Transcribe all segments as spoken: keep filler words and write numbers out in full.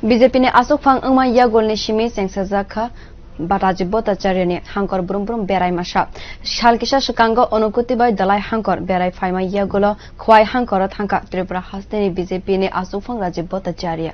B J P ni aswkphang wngma yagulni simi chengsajak kha ba Rajiv Bhattacharya ni hangkor brum brum berai masa. Sal kisa swkango Onokuti bai Dalai hangkor berai phaima yagulo Khwai hangkoro thangkha Tripura hasteni B J P ni aswkphang Rajiv Bhattacharya.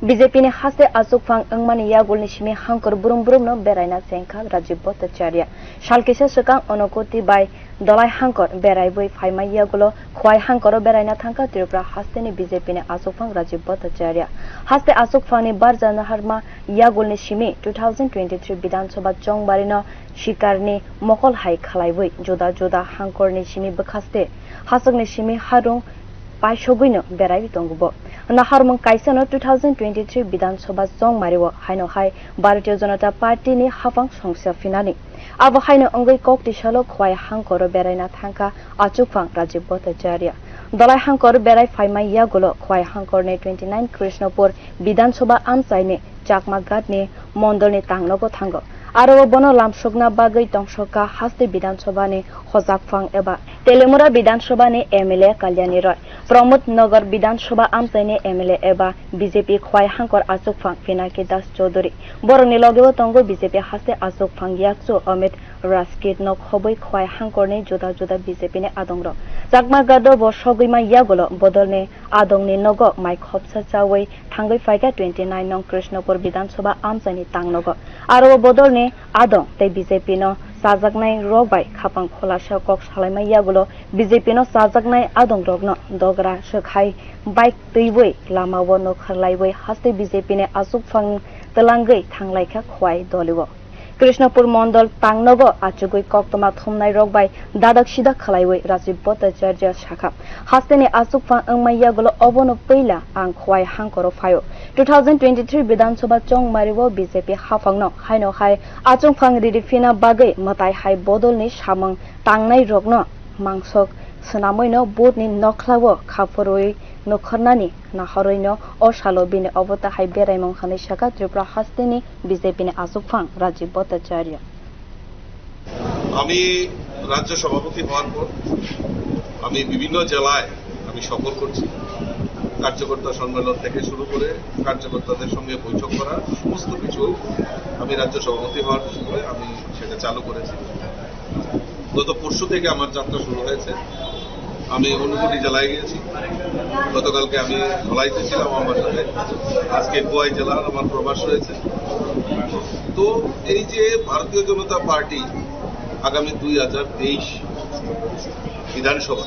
B J P ni haste aswkphang wngmani yagulni simi hangkor brum brumno beraina chengkha Rajiv Bhattacharya. Sal kisa swkang Onokuti bai Dalai hangkor beraiwi phaima yagulo Khwai hangkoro beraina thangkha Tripura hasteni B J P ni aswkphang Rajiv Bhattacharya. Haste aswkphangni barja naharma yagulni simi two thousand twenty-three Bidhan Sabha chongbarino sikarni mokol hai khlaiwi juda juda hangkorni simi bwkhaste haswkni simi harung paisogwino berai tongo bo. Naharmung kaisano two thousand twenty-three Bidhan Sabha chongmario haino hai Bharatiya Janata Party ni haphang songsa phinani. Abo haino wngwi kok tisalo Khwai hangkoro beraina thangkha achukphang Rajiv Bhattacharya. Dalai hangkor berai phaima yagulo Khwai hangkorni twenty-nine Krishnapur Bidhan Sabha amchaini Chakma Ghat ni mondolni tangnogo thango. Aro bono lamsokna bagwi tongsokha haste Bidhan Sabha ni hojakphang eba Telemura Bidhan Sabha ni M L A Kalyani Roy, Pramod Nagar Bidhan Sabha amchaini M L A eba B J P Khwai hangkor achukphang Pinaki Das Chaudhary. Borokni logeo tongo B J P haste achukphang yakchu Amit Raskit no khobwi Khwai hangkorni juda juda B J P ni adongrok. Chakma Ghat o bo sogwima yagulo bodolni adongni nogo mai khopsa chawi thangwi phaikha twenty-nine nong Krishnapur Bidhan Sabha amchaini tangnogo. Aro o bodolni adong tei B J P no chajaknai rok bai khapang khulasa kok salaima yagulo B J P no chajaknai adong rokno dogra swkhai bike twiwi lamao nokharlaiwi haste B J P ni achukphang twlangwi thanglaikha Khwai dolio. Krishnapur Mondol tangnogo achugwi koktwma thumnai rok bai dadak sidak khlaiwi Rajiv Bhattacharya sakha, hasteni achukphang wngma yagulo obono puila ang Khwai hangkoro phaio. Two thousand twenty-three Bidhan Sabha chongmario B J P haphangno haino hai achukphang riri phina bagwi mwtai hai bodolni samung tangnai rokno mangsok swnamwino vote ni nokhlao khaphurwi nukharnani nahorwino o salo bini obo tahai beraimung hwnwi sakha Tripura hasteni B J P ni achukphang Rajiv Bhattacharya. আমি রাজ্য সভাপতি হওয়ার পর আমি বিভিন্ন জেলায় আমি সফর করছি। কার্যকর্তা সম্মেলন থেকে শুরু করে কার্যকর্তাদের সঙ্গে বৈঠক করা, সমস্ত কিছু আমি রাজ্য সভাপতি হওয়ার সময় আমি সেটা চালু করেছি। গত পরশু থেকে আমার যাত্রা শুরু হয়েছে। আমি ঊনকোটি জেলায় গিয়েছি, গতকালকে আমি ধলাইতে ছিলাম আমার সাথে, আজকে খোয়াই জেলার আমার প্রবাস রয়েছে। তো এই যে ভারতীয় জনতা পার্টি আগামী দুই হাজার তেইশ বিধানসভা,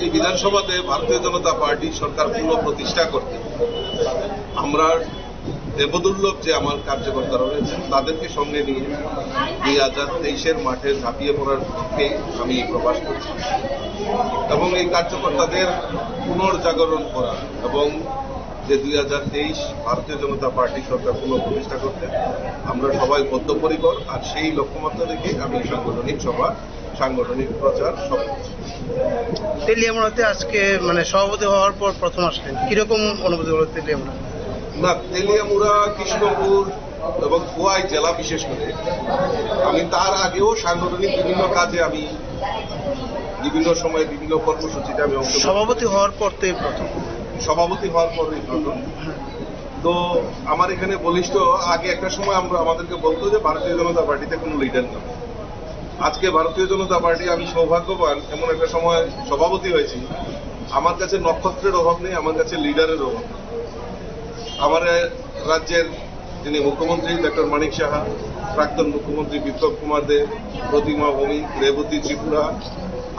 এই বিধানসভাতে ভারতীয় জনতা পার্টি সরকার পুনঃপ্রতিষ্ঠা করতে আমরা দেবদুর্লভ যে আমার কার্যকর্তারা রয়েছেন, তাদেরকে সঙ্গে নিয়ে দুই হাজার তেইশের মাঠে ঝাঁপিয়ে পড়ার লক্ষ্যে আমি এই প্রবাস করছি। এবং এই কার্যকর্তাদের পুনর্জাগরণ করা এবং যে দুই হাজার তেইশ ভারতীয় জনতা পার্টি সরকার পুনঃপ্রতিষ্ঠা করতে আমরা সবাই বদ্ধপরিকর, আর সেই লক্ষ্যমাত্রা রেখে আমি সাংগঠনিক সভা, সাংগঠনিক প্রচার সব করছি। তেলিয়ামুড়াতে আজকে, মানে, সভাপতি হওয়ার পর প্রথম আসলেন, কিরকম অনুভূতি হলো তেলিয়ামুড়া? না, তেলিয়ামুড়া, কৃষ্ণপুর এবং খোয়াই জেলা বিশেষ করে, আমি তার আগেও সাংগঠনিক বিভিন্ন কাজে আমি বিভিন্ন সময় বিভিন্ন কর্মসূচিতে আমি অংশগ্রহণ করি। সভাপতি হওয়ার পর তো এই প্রথম। সভাপতি হওয়ার পর এই প্রথম। তো আমার এখানে বলিষ্ঠ, আগে একটা সময় আমরা, আমাদেরকে বলতো যে ভারতীয় জনতা পার্টিতে কোনো লিডার নেই। আজকে ভারতীয় জনতা পার্টি, আমি সৌভাগ্যবান, এমন একটা সময় সভাপতি হয়েছি। আমার কাছে নক্ষত্রের অভাব নেই, আমার কাছে লিডারের অভাব। আমার, এ, রাজ্যের যিনি মুখ্যমন্ত্রী ডক্টর মানিক সাহা, প্রাক্তন মুখ্যমন্ত্রী বিপ্লব কুমার দেব, প্রতিমা ভৌমিক, রেবতী ত্রিপুরা,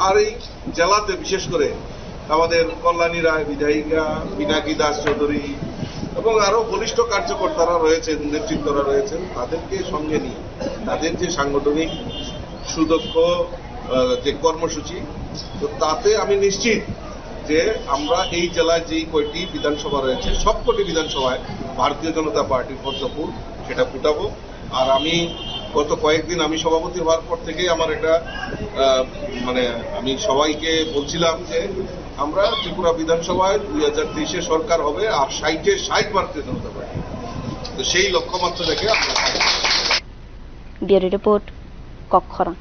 আর এই জেলাতে বিশেষ করে আমাদের কল্যাণী রায় বিধায়িকা, পিনাকি দাস চৌধুরী এবং আরো বলিষ্ঠ কার্যকর্তারা রয়েছেন, নেতৃত্বরা রয়েছেন, তাদেরকে সঙ্গে নিয়ে তাদের যে সাংগঠনিক সুদক্ষ, আহ, যে কর্মসূচি, তো তাতে আমি নিশ্চিত যে আমরা এই জেলায় যেই কয়টি বিধানসভা রয়েছে, সবকটি বিধানসভায় ভারতীয় জনতা পার্টির পদ্মফুল সেটা ফুটাবো। আর আমি গত কয়েকদিন আমি সভাপতি হওয়ার পর থেকেই আমার এটা, আহ, মানে, আমি সবাইকে বলছিলাম যে আমরা ত্রিপুরা বিধানসভায় দুই হাজার তেইশে সরকার হবে, আর ষাটে ষাট ভারতীয় জনতা পার্টি। তো সেই লক্ষ্যমাত্রা রেখে আমরা কাজ করব। Bureau Report, Kokkhorang.